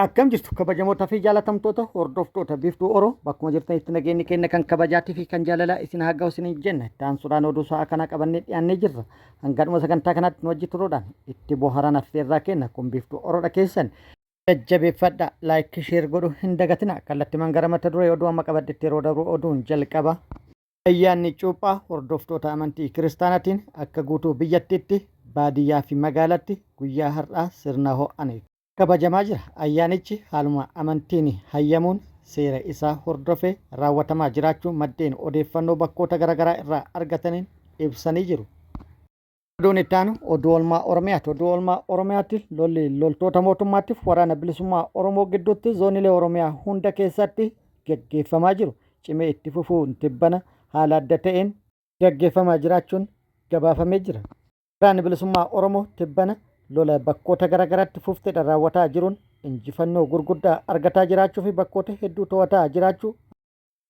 Akkam jirtu kabajamoota fi jaalatamtoota hordoftoota Biiftuu Oro, bakkuma jirtanitti nageenyi keenya kan kabajaatii fi kan jaalalaa isin haa ga'u isiniin jenna. Itti aansuudhaan oduu sa'a kanaa qabannee dhiyaannee jirra. Hanga dhuma sagantaa kanaatti nu wajji turuudhaan itti bohaaraan affeerraa kenna. Kun Biiftuu Oroodha keessan. Jajjabeeffadha, like, share godhu hin dagatina. Kallattimaan gara mata duree oduu amma qabadhetti yeroo dabru oduun jalqaba. Ayyaanni Cuuphaa hordoftoota amantii Kiristaanaatiin akka guutuu biyyattiitti baadiyyaa fi magaalatti guyyaa har'aa sirna ho'aan kabajamaa jira. Ayyaanichi haaluma amantiin hayyamuun seera isaa hordofee raawwatamaa jiraachuu maddeen odeeffannoo bakkoota garaagaraa irraa argataniin ibsanii jiru. Oduun itti aanu oduu oolmaa Oromiyaati. Oduu oolmaa Oromiyaatti lolli loltoota mootummaatiif waraana bilisummaa Oromoo gidduutti zoonilee Oromiyaa hunda keessatti gaggeeffamaa jiru. Cimee itti fufuun tibbana haala adda ta'een gaggeeffamaa jiraachuun gabaafamee jira. Waraanni Bilisummaa Oromoo tibbana lola bakkoota garaagaraatti fufteedhaan raawwataa jiruun injifannoo gurguddaa argataa jiraachuu fi bakkoota hedduu to'ataa jiraachuu,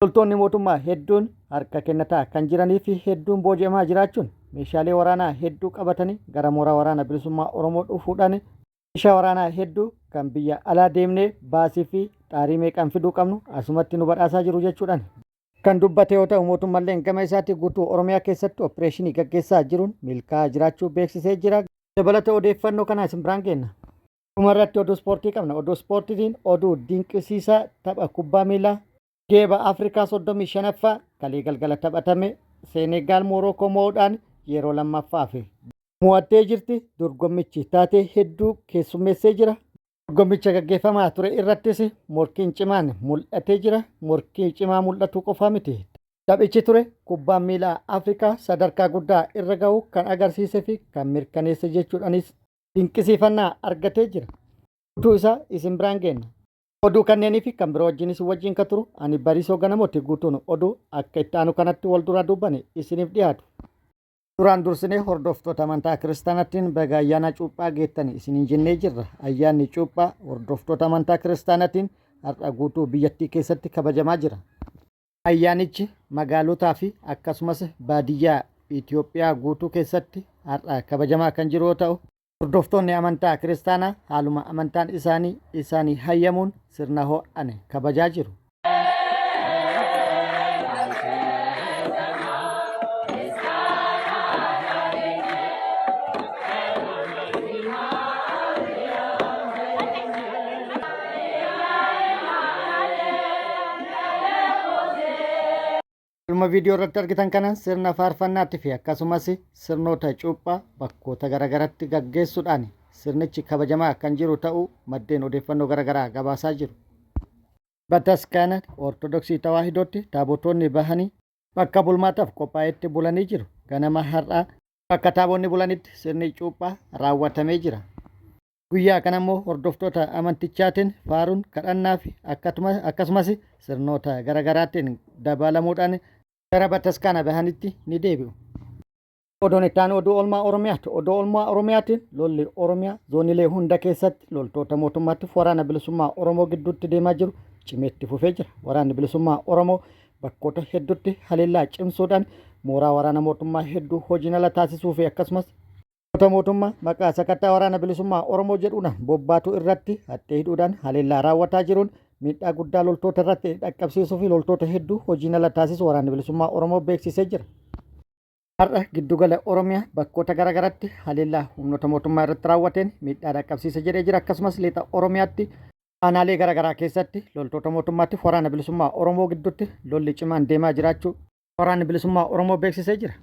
loltoonni mootummaa hedduun harka kennataa kan jiranii fi hedduun booji'amaa jiraachuun meeshaalee waraanaa hedduu qabatanii gara mooraa Waraana Bilisummaa Oromoo dhufuudhaan meeshaa waraanaa hedduu kan biyya alaa deemnee baasii fi xaarii meeqaan fiduu qabnu asumatti nu badhaasaa jiru jechuudhaan kan dubbate yoo ta'u, mootummalleen gama isaatii guutuu Oromiyaa keessatti opereeshinii gaggeessaa jiruun milkaa'aa jiraachuu beeksisee jira. Dabalata odeeffannoo kanaa isin biraan geenna. Dhumarratti oduu ispoortii qabna. Oduu ispoortiitiin oduu dinqisiisaa tapha kubbaa miilaa geeba Afrikaa 35ffaa kalee galgala taphatame Seenegaal Moorookoo mo'uudhaan yeroo lammaffaaf mo'attee jirti. Dorgommichi taatee hedduu keessummeessee jira. Dorgommicha gaggeeffamaa ture irrattis morkiin cimaan mul'atee jira. Morkii cimaa mul'atuu qofaa miti. Taphichi ture kubbaan miilaa Afrikaa sadarkaa guddaa irra ga'uu kan agarsiisee fi kan mirkaneesse jechuudhaanis dinqisiifannaa argatee jira. Guutuu isaa isin biraan geenna. Oduu kanneenii fi kan biroo wajjin isin wajjin kan turu ani Bariisoo Ganamooti. Guutuun oduu akka itti aanu kanatti wal duraa duubaan isiniif dhiyaatu. Duraan dursinee hordoftoota amantaa kiristaanaatiin baga ayyaana cuuphaa geettani isiniin jennee jirra. Ayyaanni cuuphaa hordoftoota amantaa kiristaanaatiin har'a guutuu biyyattii keessatti kabajamaa jira. Ayyaanichi magaalotaa fi akkasumas baadiyyaa Itoophiyaa guutuu keessatti har'a kabajamaa kan jiru yoo ta'u, hordoftoonni amantaa kiristaanaa haaluma amantaan isaanii isaanii hayyamuun sirna ho'an kabajaa jiru. Dhuma viidiyoo irratti argitan kana sirna faarfannaatti fi akkasumas sirnoota cuuphaa bakkoota garaagaratti gaggeessuudhaan sirnichi kabajamaa kan jiru ta'uu maddeen odeeffannoo garaagaraa gabaasaa jiru. Bataskaana Ortodoksii Tawaahidootti taabotoonni bahanii bakka bulmaataaf qophaa'etti bulanii jiru. Ganama har'aa bakka taabonni bulanitti sirni cuuphaa raawwatamee jira. Guyyaa kana immoo hordoftoota amantichaatiin faaruun kadhannaa fi akkasumas sirnoota garaagaraatiin dabalamuudhaan gara bataskaana bahanitti ni deebi'u. Oduun itti aanu oduu oolmaa Oromiyaati. Oduu oolmaa Oromiyaatiin lolli Oromiyaa zoonilee hunda keessatti loltoota mootummaatiif waraana bilisummaa Oromoo gidduutti deemaa jiru cimee itti fufee jira. Waraanni bilisummaa Oromoo bakkoota hedduutti haleellaa cimsuudhaan mooraa waraana mootummaa hedduu hojiin ala taasisuu fi akkasumas Loltoota mootummaa maqaa sakattaa waraana bilisummaa Oromoo jedhuun bobbaatu irratti haxxee hidhuudhaan haleellaa raawwataa jiruun miidhaa guddaa loltoota irratti dhaqqabsiisuu fi loltoota hedduu hojiin ala taasisu waraanni bilisummaa Oromoo beeksisee jira. Har'a giddugala Oromiyaa bakkoota garaagaraatti haleellaa humnoota mootummaa irratti raawwateen miidhaa dhaqqabsiise jedhee jira. Akkasumas lixa Oromiyaatti aanaalee garaagaraa keessatti loltoota mootummaatti waraana bilisummaa Oromoo gidduutti lolli cimaan deemaa jiraachuu waraanni bilisummaa Oromoo beeksisee jira.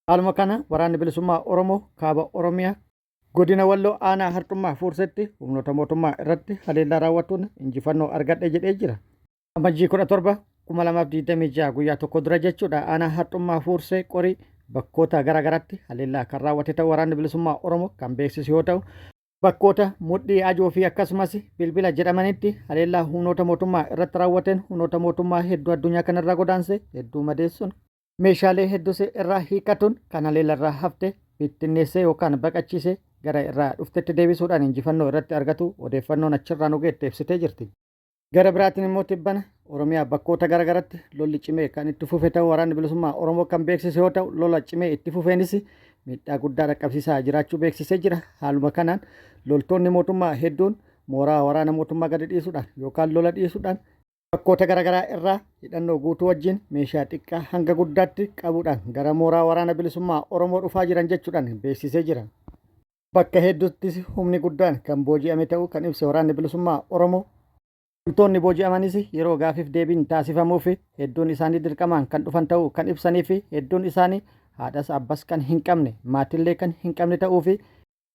Haaluma kana waraanni bilisummaa Oromoo kaaba Oromiyaa godina Walloo aanaa Harxummaa Fuursetti humnoota mootummaa irratti haleellaa raawwatuun injifannoo argadhe jedhee jira. Amajjii 17 2026 guyyaa tokko dura jechuudha aanaa Harxummaa Fuursee qorii bakkoota garaagaraatti haleellaa kan raawwate ta'uu waraanni bilisummaa Oromoo kan beeksisu yoo ta'u, bakkoota Mudhii Ajoo fi akkasumas Bilbila jedhamanitti haleellaa humnoota mootummaa irratti raawwateen humnoota mootummaa hedduu addunyaa kanarraa godaanse hedduu madeessuun meeshaalee hedduus irraa hiikkatuun kan haleella irraa hafte bittinneessee yookaan baqachiisee gara irraa dhuftetti deebisuudhaan injifannoo irratti argatu odeeffannoon achirraa nu geette ibsitee jirti. Gara biraatiin immoo tibbana Oromiyaa bakkoota garaagaratti lolli cimee kan itti fufe ta'uu waraanni bilisummaa Oromoo kan beeksise yoo ta'u, lola cimee itti fufeenis miidhaa guddaa dhaqqabsiisaa jiraachuu beeksisee jira. Haaluma kanaan loltoonni mootummaa hedduun mooraa waraana mootummaa gadi dhiisuudhaan yookaan lola dhiisuudhaan bakkoota garaagaraa irraa hidhannoo guutuu wajjin meeshaa xiqqaa hanga guddaatti qabuudhaan gara mooraa waraana bilisummaa Oromoo dhufaa jiran jechuudhaan beeksisee jira. Bakka hedduuttis humni guddaan kan booji'ame ta'uu kan ibse waraanni bilisummaa Oromoo loltoonni booji'amanis yeroo gaafiif deebiin taasifamuuf hedduun isaanii dirqamaan kan dhufan ta'uu kan ibsanii fi hedduun isaanii haadhas abbas kan hin qabne maatillee kan hin qabne ta'uu fi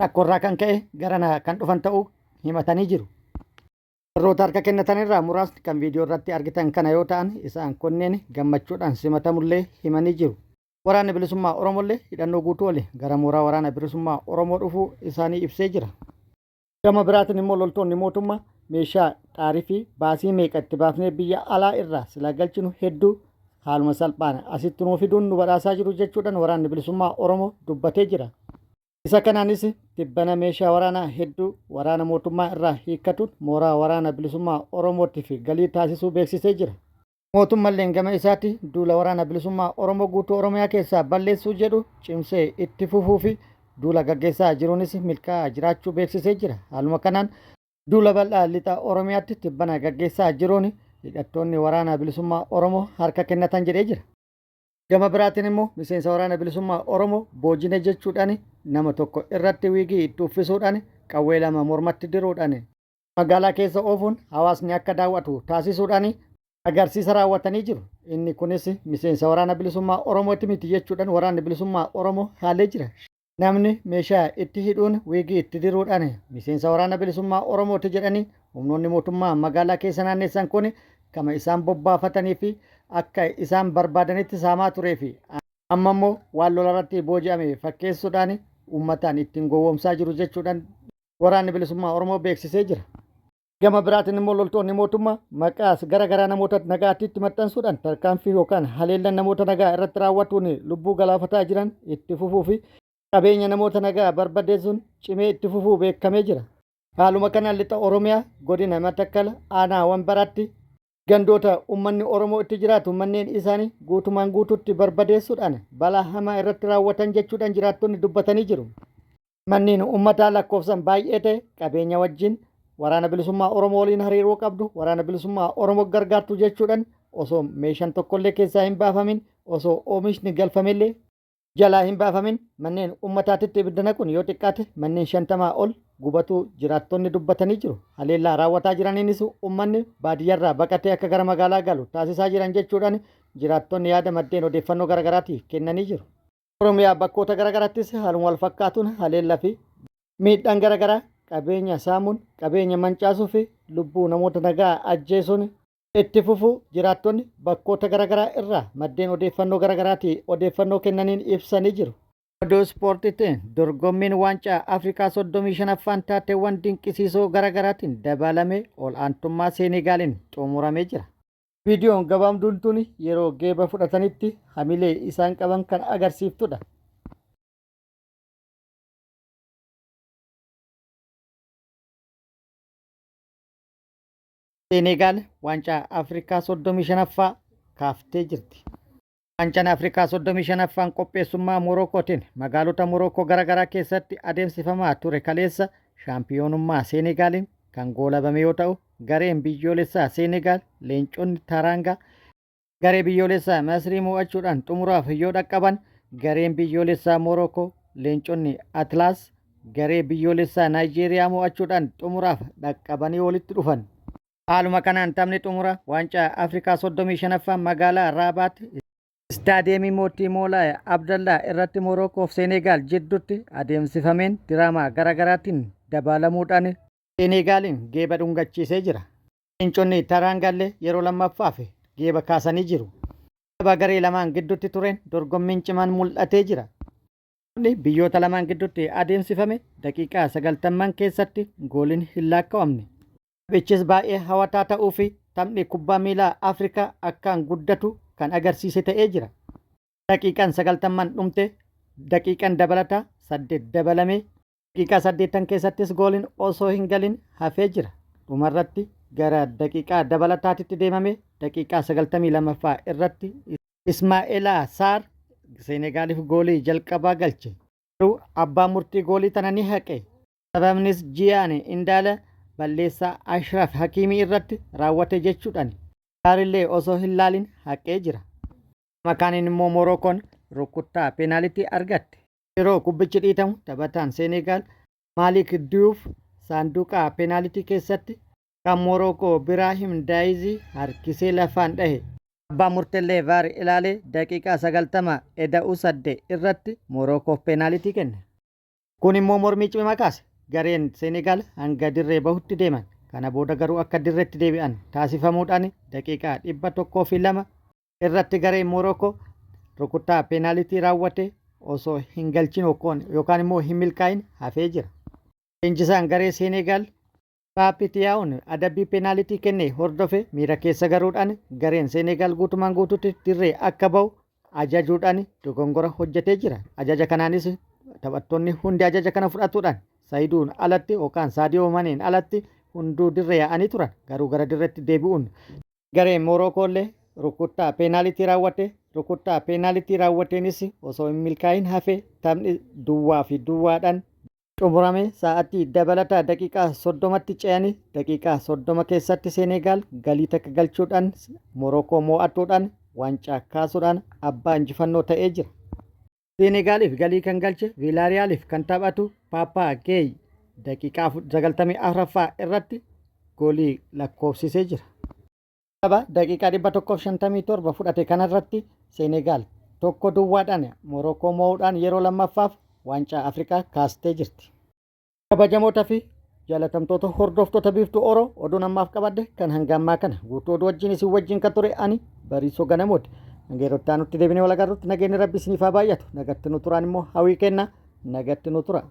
rakkoorraa kan ka'e garana kan dhufan ta'uu himatanii jiru. Warroota harka kennatan irraa muraasni kan viidiyoo irratti argitan kana yoo ta'an isaan kunneen gammachuudhaan simatamullee himanii jiru. Waraanni bilisummaa Oromollee hidhannoo guutuu waliin gara mooraa waraana bilisummaa Oromoo dhufuu isaanii ibsee jira. Gama biraatiin immoo loltoonni mootummaa meeshaa xaarii fi baasii meeqa itti baafnee biyya alaa irraa silaa galchinu hedduu haaluma salphaan asitti nuu fiduun nu badhaasaa jiru jechuudhaan waraanni bilisummaa Oromoo dubbatee jira. Isa kanaanis tibbana meeshaa waraanaa hedduu waraana mootummaa irraa hiikkatuun mooraa waraana bilisummaa Oromootiif galii taasisuu beeksisee jira. Mootummalleen gama isaatti duula waraana bilisummaa Oromoo guutuu Oromiyaa keessaa balleessuu jedhu cimsee itti fufuu fi duula gaggeessaa jiruunis milkaa'aa jiraachuu beeksisee jira. Haaluma kanaan duula bal'aa lixa Oromiyaatti tibbana gaggeessaa jiruun hidhattoonni waraana bilisummaa Oromoo harka kennatan jedhee jira. Gama biraatiin immoo miseensa waraana bilisummaa Oromoo boojine jechuudhaan nama tokko irratti wiigii itti uffisuudhaan qawwee lama mormatti diruudhaan magaalaa keessa oofuun hawaasni akka daawwatu taasisuudhaan agarsiisa raawwatanii jiru. Inni kunis miseensa waraana bilisummaa Oromooti miti jechuudhaan waraanni bilisummaa Oromoo haalee jira. Namni meeshaa itti hidhuun wiigii itti diruudhaan miseensa waraana bilisummaa Oromooti jedhanii humnoonni mootummaa magaalaa keessa naannessan kun kama isaan bobbaafatanii fi akka isaan barbaadanitti saamaa turee fi amma immoo waan lolarratti booji'ame fakkeessuudhaan uummataan ittiin gowwoomsaa jiru jechuudhaan waraanni bilisummaa Oromoo beeksisee jira. Gama biraatiin immoo loltoonni mootummaa maqaas gara garaa namoota nagaatti maxxansuudhaan tarkaanfii yookaan haleellan namoota nagaa irratti raawwatuun lubbuu galaafataa jiran itti fufuu fi qabeenya namoota nagaa barbadeessuun cimee itti fufuu beekamee jira. Haaluma kanaan lixa Oromiyaa godina Matakkala aanaa Wanbaraatti gandoota uummanni Oromoo itti jiraatu manneen isaanii guutumaan guututti barbadeessuudhaan balaa hamaa irratti raawwatan jechuudhaan jiraattonni dubbatanii jiru. Manneen uummataa lakkoofsan baay'ee ta'e qabeenya wajjin waraana bilisummaa Oromoo waliin hariiroo qabdu waraana bilisummaa Oromoo gargaartu jechuudhaan osoo meeshaan tokkollee keessaa hin baafamin osoo oomishni galfamellee jalaa hin baafamin manneen uummataatitti ibidda naquun yoo xiqqaate manneen 50 ol gubatuu jiraattonni dubbatanii jiru. Haleellaa raawwataa jiraniinis uummanni baadiyyaarraa baqatee akka gara magaalaa galu taasisaa jiran jechuudhaan jiraattonni yaada maddeen odeeffannoo garaagaraatii kennanii jiru. Oromiyaa bakkoota garaagaraattis haaluma wal fakkaatuun haleellaa fi miidhaan garaagaraa qabeenya saamuun qabeenya mancaasuu fi lubbuu namoota nagaa ajjeesuun itti fufuu jiraattonni bakkoota garaagaraa irraa maddeen odeeffannoo garaagaraatii odeeffannoo kennaniin ibsanii jiru. Oduu ispoortiitiin dorgommiin waancaa Afrikaa 35ffaan taateewwan dinqisiisoo garaagaraatiin dabalamee ol aantummaa Seenegaaliin xumuramee jira. Viidiyoon gabaabduun tun yeroo geeba fudhatanitti hamilee isaan qaban kan agarsiiftudha. Seenegaal waancaa Afrikaa 35ffaa kaaftee jirti. Waancaan Afrikaa 35ffaan qopheessummaa Morokootiin magaalota Morokoo garaagaraa keessatti adeemsifamaa ture kaleessa shaampiyoonummaa Seenegaaliin kan goolabame yoo ta'u gareen biyyoolessaa Seenegaal leenconni Taraangaa garee biyyoolessaa Masrii mo'achuudhaan xumuraaf yoo dhaqqaban gareen biyyoolessaa Morokoo leenconni Atlaas garee biyyoolessaa Naayijeeriyaa mo'achuudhaan xumuraaf dhaqqabanii walitti dhufan. Haaluma kanaan taphni xumura waancaa Afrikaa 35ffaa magaalaa Raabaat Istaadiyeemii Mootii Moolaay Abdallaa irratti Morokoo fi Seenegaal jidduutti adeemsifameen diraamaa garaagaraatiin dabalamuudhaan Seenegaaliin geeba dhungachiisee jira. Leenconni Taraangaallee yeroo lammaffaaf geeba kaasanii jiru. Tapha garee lamaan gidduutti tureen dorgommiin cimaan mul'atee jira. Taphni biyyoota lamaan gidduutti adeemsifame daqiiqaa 90 keessatti gooliin hin lakkaa'amne. Taphichis baay'ee hawataa ta'uu fi taphni kubbaa miilaa Afrikaa akkaan guddatu kan agarsiise ta'ee jira. Daqiiqaan 90n dhumte daqiiqaan dabalataa 8 dabalamee daqiiqaa 8 keessattis gooliin osoo hin galin hafee jira. Dhumarratti gara daqiiqaa dabalataatitti deemame daqiiqaa 92ffaa irratti Ismaa'eelaa Saar Seenegaaliif goolii jalqabaa galche. Garuu abbaan murtii goolii tana ni haqe. Sababnis Jiyaan Indaala balleessaa Ashraf Hakiimii irratti raawwate jechuudhaan VAR illee osoo hin laalin haqee jira. Gama kaaniin immoo Morookoon rukuttaa peenaalitii argatte. Yeroo kubbichi dhiitamu taphataan Seenegaal Maalik Diyuuf saanduqa peenaalitii keessatti kan Morookoo Biraahim Daayizii harkisee lafaan dhahe. Abbaan murteellee VAR ilaalee daqiiqaa 90 eda'uu 8 irratti Morookoof peenaalitii kenne. Kun immoo mormii cimaa kaase. Gareen Seenegaal hanga dirree bahutti deeman. Kana booda garuu akka dirreetti deebi'an taasifamuudhaan daqiiqaa 102 irratti gareen Morookoo rukuttaa peenaalitii raawwate osoo hin galchin yookaan immoo hin milkaa'in hafee jira. Leenjisaan garee Seenegaal Paappi Tiyaa'uun adabbii peenaalitii kenne hordofe miira keessa garuudhaan gareen Seenegaal guutumaan guutuutti dirree akka bahu ajajuudhaan dogongora hojjetee jira. Ajaja kanaanis taphattoonni hundi ajaja kana fudhatuudhaan Sayiduun alatti yookaan Saadiyoo Maneen alatti hunduu dirree yaa'anii turan. Garuu gara dirreetti deebi'uun gareen Moorookoollee rukuttaa peenaalitii raawwate. Rukuttaa peenaalitii raawwateenis osoo hin milkaa'in hafe taphni duwwaa fi duwwaadhaan xumurame. Sa'aatii dabalataa daqiiqaa 30tti ce'anii daqiiqaa 30 keessatti Seenegaal galii takka galchuudhaan Morookoo moo'atuudhaan waancaa kaasuudhaan abbaa injifannoo ta'ee jira. Seenegaaliif galii kan galche Viilaariyaaliif kan taphatu Paappaa Geey daqiiqaa 94ffaa irratti goolii lakkoofsisee jira. Tapha daqiiqaa 157 fudhate kanarratti Seenegaal tokko duwwaadhaan Morookoo moo'uudhaan yeroo lammaffaaf waancaa Afrikaa kaastee jirti. Kabajamoota fi jaalatamtoota hordoftoota Biiftuu Oro, oduun ammaaf qabadhe kan hanga ammaa kana. Guutuu oduu wajjin isin wajjin kan ture ani Bariisoo Ganamooti. Hanga yeroo itti aanutti deebinee wal agarrutti nageenyi Rabbi isiniif haa baay'atu. Nagatti nu turaan immoo hawwii kenna. Nagatti nu tura.